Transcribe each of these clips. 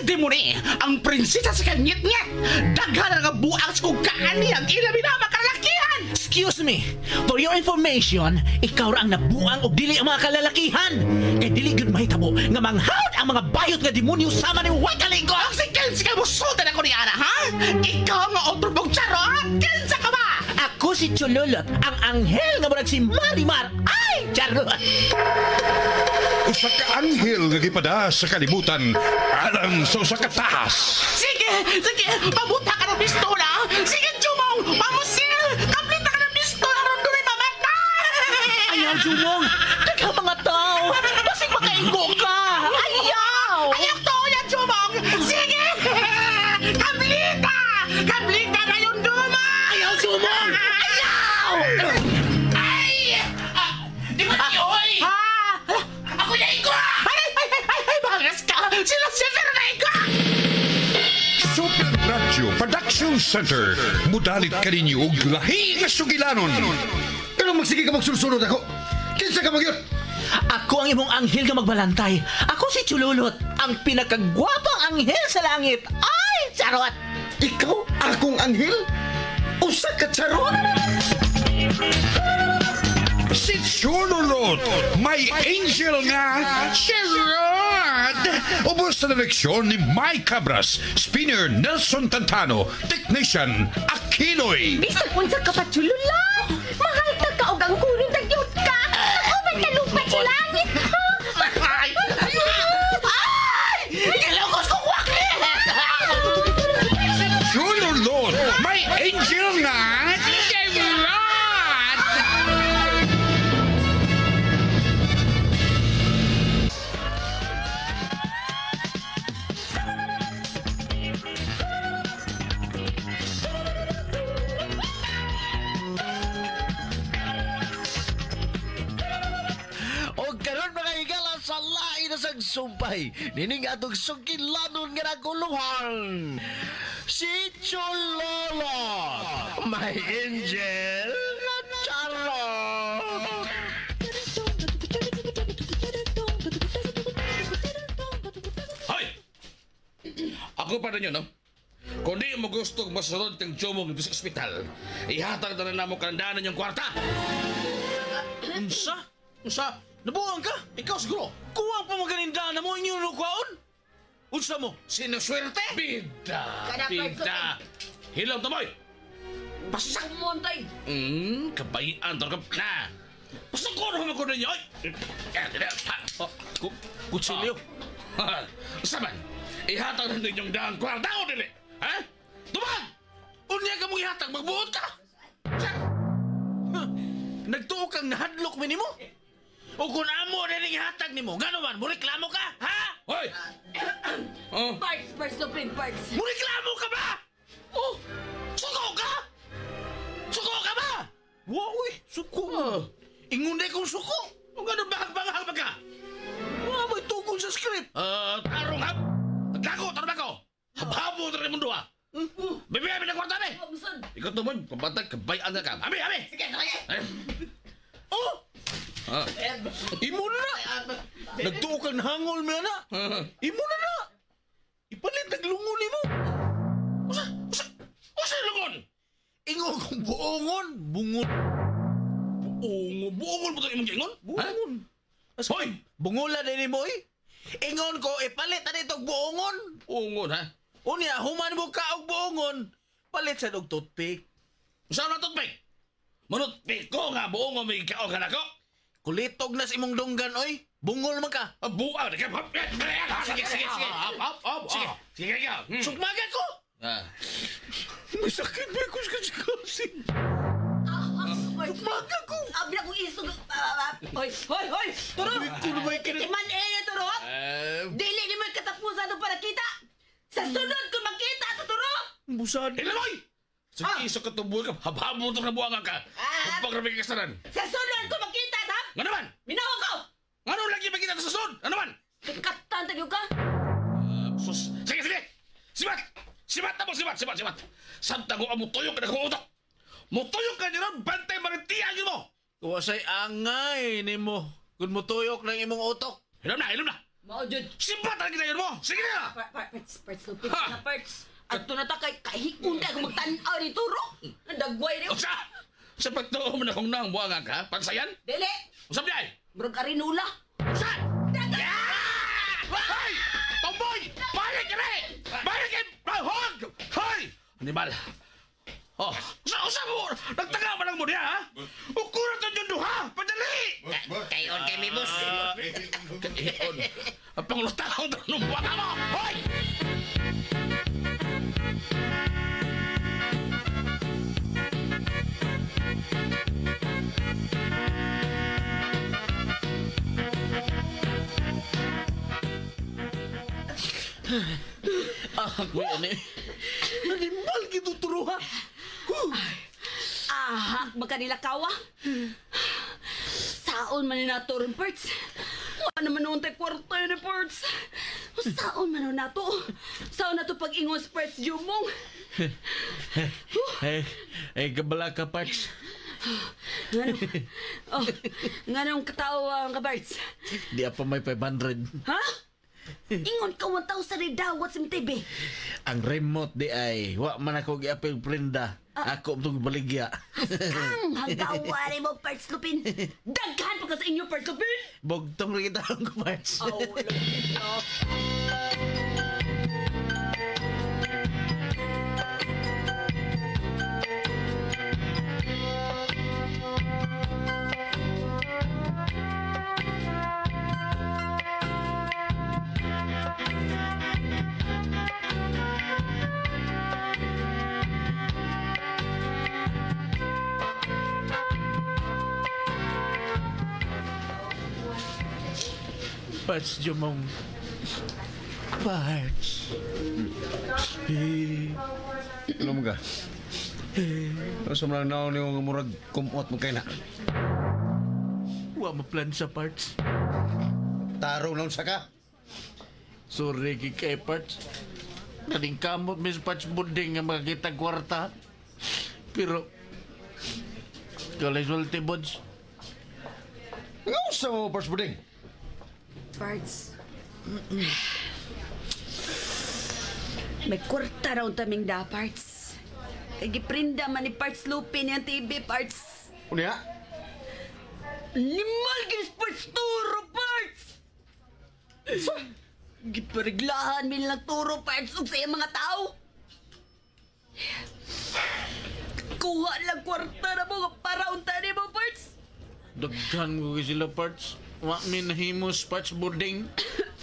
Si Demone, ang prinsesa sa kanyit-nyet. Daghan nga buang sa kung kaani ang ilabi na makalakihan. Excuse me, for your information, ikaw ra ang nabuang og dili ang mga kalalakihan. Kay dili gyud mahitabo nga manghawd ang mga bayot nga demonyo sama ni way kalinggo. Ang si Kensi ka musultan ako ni Ana, ha? Ikaw nga otro mong charot? Kinsa ka ba? Ako si Chululot, ang anghel nga murag si Marimar. Ay, charot! Usa ka anghel nga gipada sa kalibutan alang sa usa ka tahas. Sige, sige, pabuta ka ng pistola. Sige, Jumong, pamusil. Kaplita ka ng pistola aron dunay mamatay. Ayaw, Jumong! Daghang mga tao! Basig makaingo ka! Ayaw! Ayaw to, yan, Jumong. Sige, kaplita. Kaplita na yung duma. Ayaw, Jumong! Ayaw! Ay! Ah, di ba oy? Ha? Ako na ingo! Ay, ay, ay, ay, ay, bangas ka! Sila Lucifer na ingo! Super Radio Production Center. Mudalit kaninyo og lahi nga sugilanon. Pero magsige ka magsulsunod ako. Kinsa ka magyot? Ako ang imong anghel nga magbalantay. Ako si Chululot, ang pinakagwapang anghel sa langit. Ay, charot! Ikaw akong anghel? Usa ka charot? Si Chululot, may angel nga charot! Ubos sa direksyon ni Mike Cabras, spinner Nelson Tantano, technician Aquinoy. Bisag unsa ka pa chululat. Mahal ta ka og ang kuron ta gyud ka. Uban ka lupat sa langit. Ay! Ay! Gilugos ko kwakli! Si Chululot, may angel nga charot! O karon mga higala sa lain na sang sumpay, nining atong sugilanon nga naguluhan. Si Chololo, my angel nga charot. Hoy! Ako pa ninyo, no? Kung di mo gusto masunod kang Jomong dito sa ospital, ihatag na rin namo kalandanan yung kwarta. Unsa? Unsa? Nabuang ka? Ikaw siguro. Kuwang pa maganinda na mo inyong nukwaon? Unsa mo? Sinuswerte? Bida! Kana, Bida! Hilom to, boy! Pasak! Montay. Kabayan to ka. Na! Pasak ko naman ko ninyo! Ay! Eh, dili. Ha! Oh, kutsilyo. Saman, ihatag na ninyong daang kwarta o dili? Ha? Tumag! Unya ka mong ihatag, magbuot ka! Nagtuo kang nahadlok mi nimo? O kung amo na ning ihatag nimo, ngano man, mo reklamo ka, ha? Hoy! Oh, Parts, parts, no print parts. Mo reklamo ka ba? Oh! Suko ka! Suko ka ba? Wa uy, suko. Ingon day kong suko. O gano'n bahag-bahag ba ka? Wa mo'y tukon sa script. Tarong hap! Taglago, tarong ako! Habhabo na rin mundo ah! Bibigay mi ng kwarta ni! Musod. Ikaw to mo, pambatag, kabayan na ka. Ami, ami! Sige, sige! Ay, Oh, ah. imo na na. Nagtuo kang nahangol mi ana. Imo na na. Ipalit naglungon nimo. Usa, usa, usa lungon! Ingon kong buongon, bungon, Buongon, buongon mo ito imong giingon? Ha? buongon. As, Hoy! Bungola din nimo eh. Ingon ko ipalit na dito og buongon. Buongon, ha? Unya, human mo ka og buongon, palit sa og toothpick. Usa na toothpick? Manutpick ko nga buongon may kaon ka na ko! Kulitog na sa imong dunggan, oy. Bungol man ka. Ah, buang! Sige, sige, sige! Up, up, Sige, sige, ikaw! Sugmaga ko! Ah. May sakit ba ko sa kasing? Sugmaga ko! Abi na kong isog. Hoy, hoy, hoy. Turo. Abi ko na may kinat- Timan eh, turo. Eh, Dili ni mo katapusan para kita. Sa sunod kung makita ato turo. Busan. Ilamoy! Sige, isok ka tubuhan ka. Habhabo ito na buwangan ka. Ah. Huwag rabi kasaran. Sa sunod kung makita ha. Nga naman! Minawa ko. Nga naman lagi makita sa sunod? Ano man? Katan tayo ka. Sus. Sige, sige! Sibat! Sibat na mo, sibat, sibat, sibat! Samtang ko ang mutuyok ka na kung utok! Mutuyok ka niyo ron, bantay marintiyan yun mo! Wasay angay nimo. Kung mutuyok ng imong utok. Hilom na, hilom na! Mao jud. Simba talaga na yun mo! Sige na! Parts, parts, lupit na parts. At na ta kay kahikon ka kung magtan-aw ni Turo. Nandagway rin. Usa! Sa pagtuo mo na kung nang buwangan ka, pagsayan? Dili! Usap niya eh! Murag arinula. Usa! Hoy! Tomboy! Balik ka rin! Balik ka! Hog! Hoy! Animal! Oh, usa mo! Nagtaga man lang mo niya, ha? Ukura to yung duha! Padali! Kayon kay mi, boss. Kayon. Ang panglutang ng buwangan mo! Hoy! Ako yan eh. Animal gituturuha. Ahak ba kanila kawa? Saon man ni nato rin, Parts. Wala naman noon tayo kwarta yun, Parts. Saon man noon nato. Saon nato pag-ingon sa Parts Jumong. Eh, kabala ka, Parts. Ngano? Oh, nganong katawa ka, Parts? Di pa may 500. Ha? Ingon ka 1,000 dawat sa TV. Ang remote di ay, wa man ako giapil prenda. Ako itong baligya. Kang hanggawa mo, Parts Lupin. Daghan pa ka sa inyo, Parts Lupin. Bugtong rin kita ang Parts. Oh, Lupin, no. Parts, Jumong. Parts. Ano mo ka? Ano sa mga naon yung murag kumot mo kay na? Wa mo plan sa Parts. Tarong naon sa ka? Sorry kay Parts. Kaning kamot mis Parts Buding nga makakita kwarta. Pero kalay sulti Buds. Nga sa mo, Parts Buding? Parts. May kwarta raw taming da, Parts. Kay giprinda man ni Parts Lupin yung TV, Parts. Unya? Limal ginis Parts Turo, Parts! Gipariglahan mi lang turo, Parts, ug sa iyang mga tao. Kuha lang kwarta na mo para unta ni mo, Parts. Daghan ko sila Parts. Wa mi nahimos Parts Buding.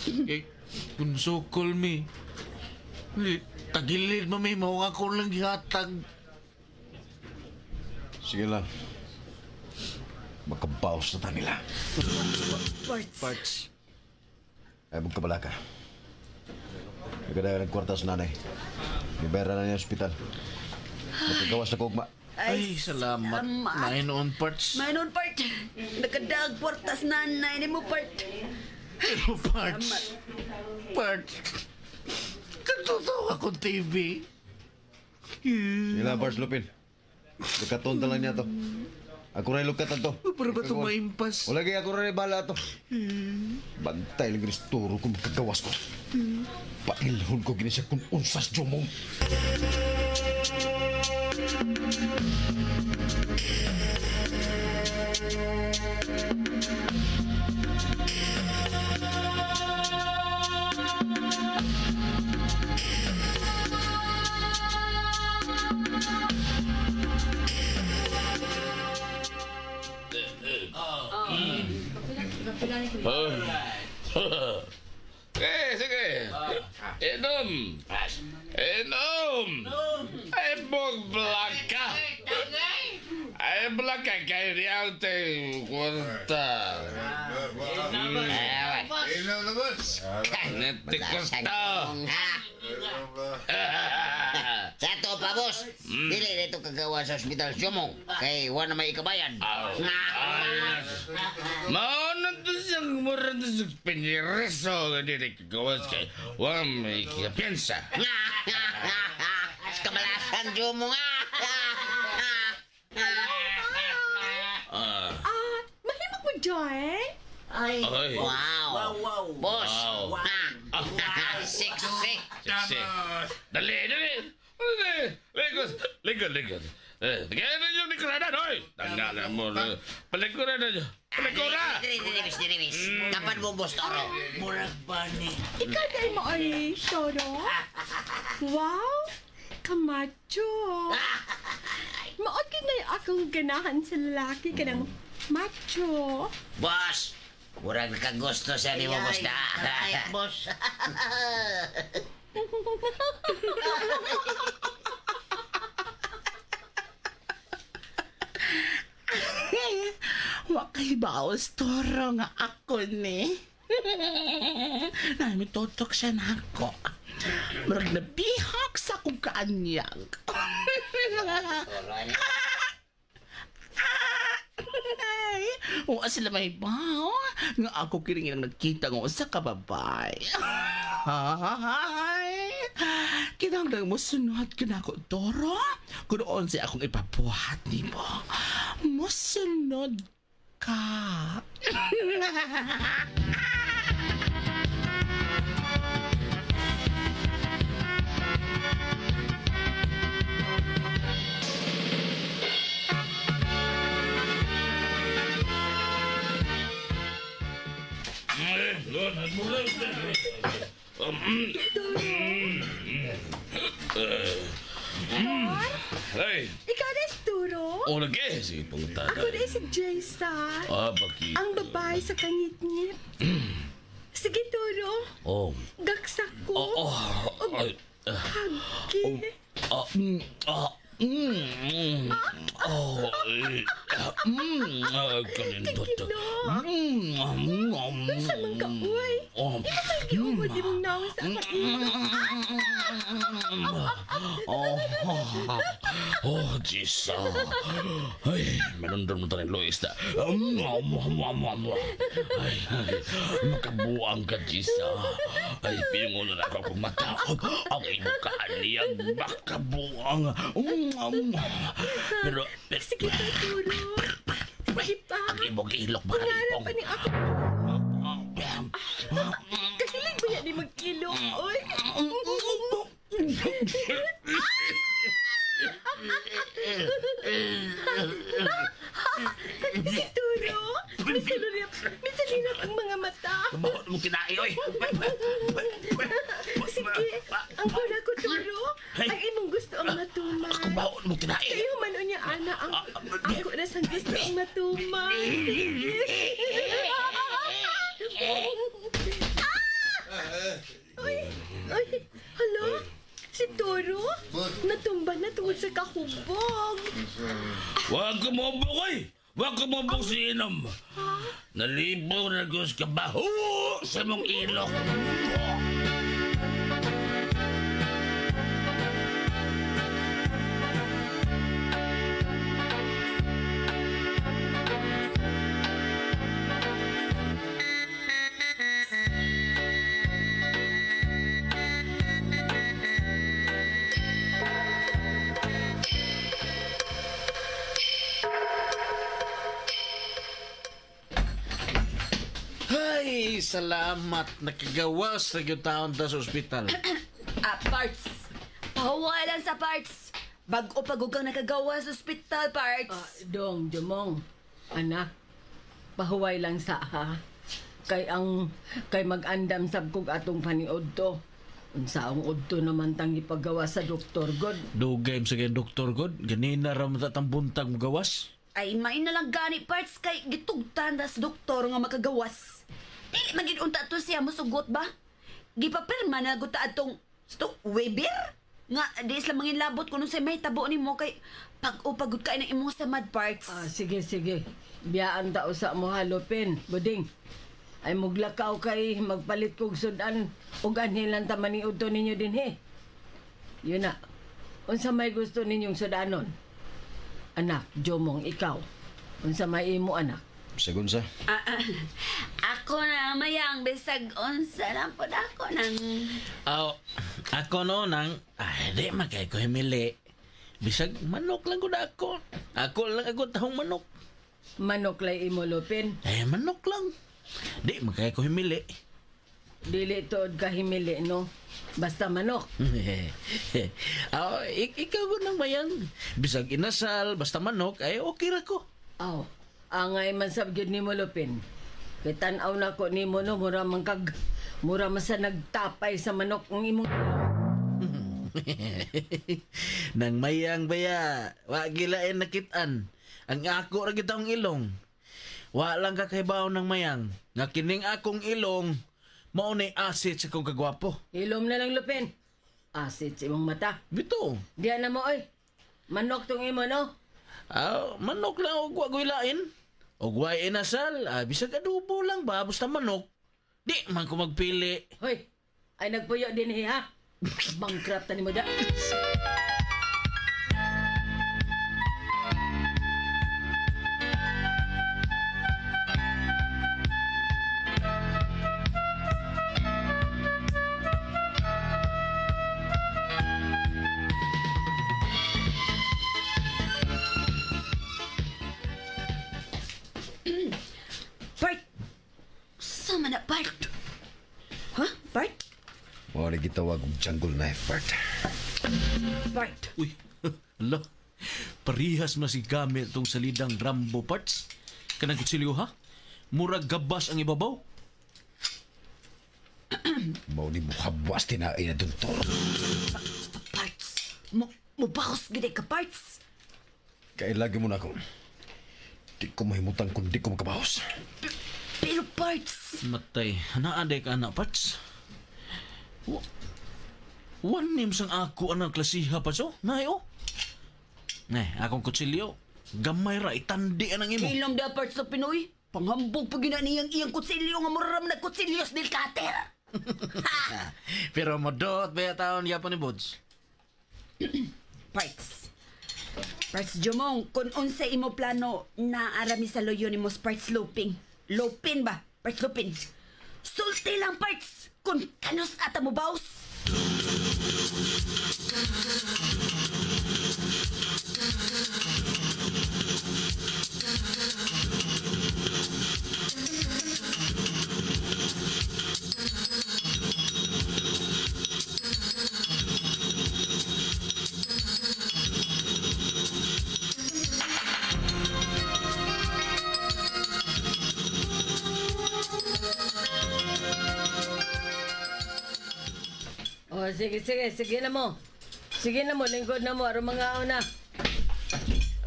Kay kung sukol mi. Tagilid mo mi mao ako lang gihatag. Sige lang. Makabawas na ta nila. Parts. Parts. Ay, magkabala ka. Nagkadayon ng kwarta sa nanay. Gibera na niya sa ospital. Magkagawas na kugma. Ay, salamat. Naay noon Parts. May noon, Part. Nakadag kwartas nanay ni mo, Part. Pero Parts. Parts. Katotoo akong TV. Sige lang, Parts Lupin. Lukaton lang niya to. Ako rin lukatan to. Para ba ito maimpas? Wala kaya ako rin bahala to. Bantay lang ginis turo kung magkagawas ko. Pailhon ko gini siya kung unsas jumong. Sige, sige. Inom. Inom. Ay, blanca. Ay, blanca kay Riante kwarta. Nete kwarta. Sa to pa, boss. Dili dito kagawa sa ospital Jumong. Kay wa na may ikabayan. Mauna to siyang mura to siyang piniriso nga dili kagawas kay wa may kapiyansa. Kamalasan Jumong ah. Ah, mahimok mo, Joy? Ay. Ay. Wow. Wow, wow. Boss. Wow. Ah. Sexy. Sexy. Dali, dali. Dali. Likod, likod, likod. Eh, kaya na yung likuran, oy. Tanggalan mo. Palikuran na yun. Palikuran! Diri, diri, bis, diri, bis. Kapan mo, boss Toro? Murag ba ni? Ikaw dahil mo ay Toro? Wow! Kamacho! Maot na yung akong ganahan sa lalaki ka ng macho. Boss, murag nakagusto siya ni mo, boss na. Ay, boss. Wa kay baos toro nga ako ni. Nami tutok siya nako. Murag nabihak sa akong kaanyag. Wa sila may baw. Nga ako kiring ilang nagkita nga usa ka babay. Ay, kinahanglan mo sunod ka na ako, Toro. Kung noon siya akong ipapuhat ni mo. Musunod ka. Ay, Ikaw na si Turo? oh, lagi. Sige, punta Ako na si Jaysa. Ah, baki. Ang babae sa kangitngit. Sige, Turo. Oh. Gaksak ko. Oh, oh. Ay, Hagi. ah, mm, ah, mm, mm. Oh, eh, ah, mm, ah, kanindot. Kilo. Mm, ah, mm, ah, mm. Sa man ka, uy. Oh. Ikaw man giumod imong naong sa akong ilo. Oh, oh, oh, Jisa. Ay, manundon mo tayo, Luis na. Ay, ay, makabuang ka, Jisa. Ay, pinungunan ako akong mata. Ang iyong kaaniyag, makabuang. Pero, pero, Sige pa, Turo. Sige pa. ang imong ilok, Pangarap makalipong. pa ni ako. Kahilig ba yan ni mag-ilok, oy? Si Turo, misalirap ang mga mata. Bakit mo kinai, oy? Sige, ang pura ko, Turo. Ang imong gusto ang matuman. Bakit mo kinai? Kayo man unya, ana, ang ako na sang gusto ang matuman. Sige. Ah! Uy, uy, hala? Si Toro? Natumba na tungod sa kahubog. Huwag ka mabok, oy! Huwag ka mabok si Inom. Nalibo na gus ka baho sa mong ilok. Ay, salamat. Nakagawas na yung taon ta sa ospital. Ah, parts. Pahuway lang sa parts. Bago pag kang nakagawa sa ospital, parts. Dong, Jumong, anak, pahuway lang sa ha. Kay ang kay mag-andam sab kog atong paniod to. Unsaong udto naman tang ipagawa sa doktor god. Dugay mo sa kayong doktor god. Ganina ra mo tatang buntag mo gawas. Ay, may na lang gani parts kay gitugtan tas doktor nga makagawas. Dili man gid unta to siya mosugot ba? Gipapirma na gud ta atong sto Weber? Nga di sila manginlabot kuno sa may tabo nimo kay pag-upagod kay ng imong samad parts. Ah, sige, sige. Biyaan ta usa mo halopin, buding. Ay muglakaw kay magpalit kog sudan ug anhin lang ta maniud to ninyo dinhi. Yun na. Unsa may gusto ninyong sudanon? Anak, Jomong, ikaw. Unsa may imo anak? Segun sa. Ah, ah. Ako na mayang bisag unsa lang pod ako nang Aw, ako no nang ay di man kay ko himili. Bisag manok lang gud ako. Ako lang ako tahong manok. Manok lay imo lupin. Eh manok lang. Di man kay ko himili. Dili tuod ka himili, no? Basta manok. Aw, ikaw ko nang mayang. Bisag inasal, basta manok, ay okay ra ko. Aw, angay man sab gyud nimo Lupin. Kay tan-aw na ko nimo no, mura man kag mura man sa nagtapay sa manok ang imong Nang mayang baya, wa gilain nakitaan. Ang ako ra gid ang ilong. Wa lang kakahibaw ng mayang. Nga kining akong ilong, mao nay asset sa kong kagwapo. Ilom na lang Lupin. Asit sa imong mata. Bito. Diyan na mo oy. Manok tong imo no. Ah, manok lang og wa lain. Og wa inasal, bisag adobo lang ba basta manok. Di man ko magpili. Hoy, ay nagpuyo din ha. Bankrupt ta nimo da. Bart! Sama na, Bart? Ha? Bart? Mao ni gitawag og jungle knife part. Bart. Uy, ala. Parihas man si gamit tong salidang Rambo parts. Kanang kutsilyo ha? Murag gabas ang ibabaw. Mao ni muhabwas tinae na dun toro. Parts. Mubakos gid ka, Parts. Kay lagi mo na ako. Di ko mahimutan kung di ko makabahos. Pero Parts. Matay, naaday ka na parts. One name sang ako anang klasiha parts oh. Nay oh. Nay, akong kutsilyo. Gamay ra itandi anang imo. Ilom da Parts sa Pinoy. Panghambog pa gina niyang iyang kutsilyo nga mura man nagkutsilyo sa Dilkater. Pero modot ba taon yapon ni Bods? Parts. Parts Jumong, kung unsa imo plano naarami sa loyo ni mo Parts Luping. Lupin ba? Parts Lupin. Sulti lang Parts kung kanus ata mo baws. Oh, sige, sige, sige na mo. Sige na mo, lingkod na mo, aron mga na.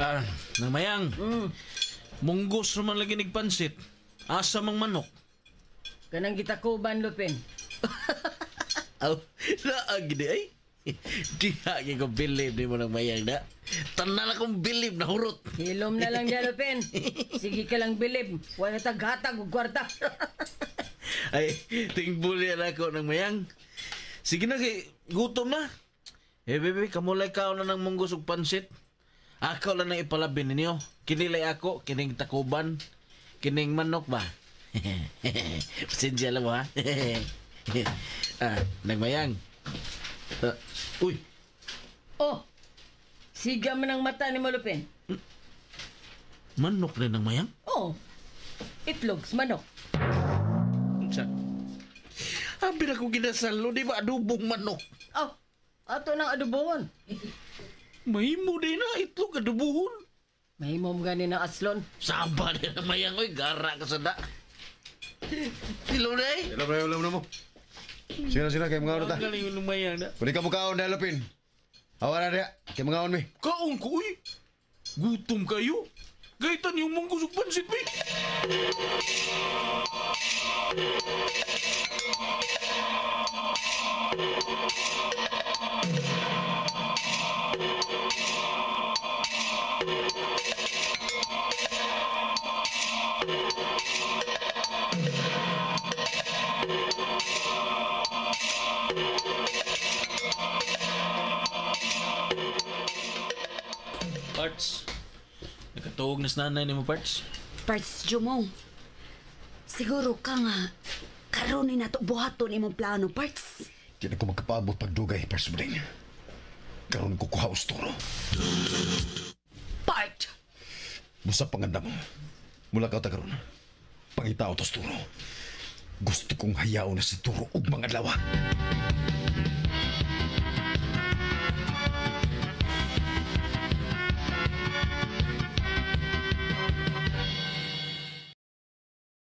Ah, nang mayang. Munggos naman lagi nigpansit. Asa mang manok. Kanang gitakuban, Lupin. Aw, naag di ay. Di ko bilib ni mo nang mayang na. Tanan akong bilib na hurot. Hilom na lang niya, Lupin. Sige ka lang bilib. Wala taghatag og kwarta. Ay, tingbuli na ako ng mayang. Sige na kay gutom na. Eh, bebe, kamulay ka na ng munggos ug pansit. Ako lang nang ipalabin ninyo. Kinilay ako, kining takuban, kining manok ba? Pasensya lang mo, ha? Ah, nagmayang. Ah, uy, Oh, siga man ang mata ni mo, Lupin. Manok rin ng mayang? Oh, itlog sa manok. Sa? Abi na ko ginasalo, di ba adobong manok? Oh, ato nang adobohon. Mahimo din na itlog adobohon. Mahimo mo gani ng aslon. Saba din ang mayang, oy, gara ka sa da. Hello na eh. Hello, hello, hello mo. Sige na, sige na, kay mga ta. Galing yung mayang na. Kung di ka mukaon dahil Lupin. Awa na diya, kay mga mi. Kaon ko, uy. Gutom kayo. Gaitan yung munggo sa pansit, be. Parts. Nakatuog na sa nanay ni mo, Parts. Parts Jumong. Siguro ka nga karon ni nato buhaton imong plano, Parts. Di na ko magkapaabot pagdugay, Pers Buding. Karon ko kuha toro. Part! Busa panganda mo. Mula ka ta karon. Pangitao tos Turo. Gusto kong hayaon na si Turo og mga adlaw.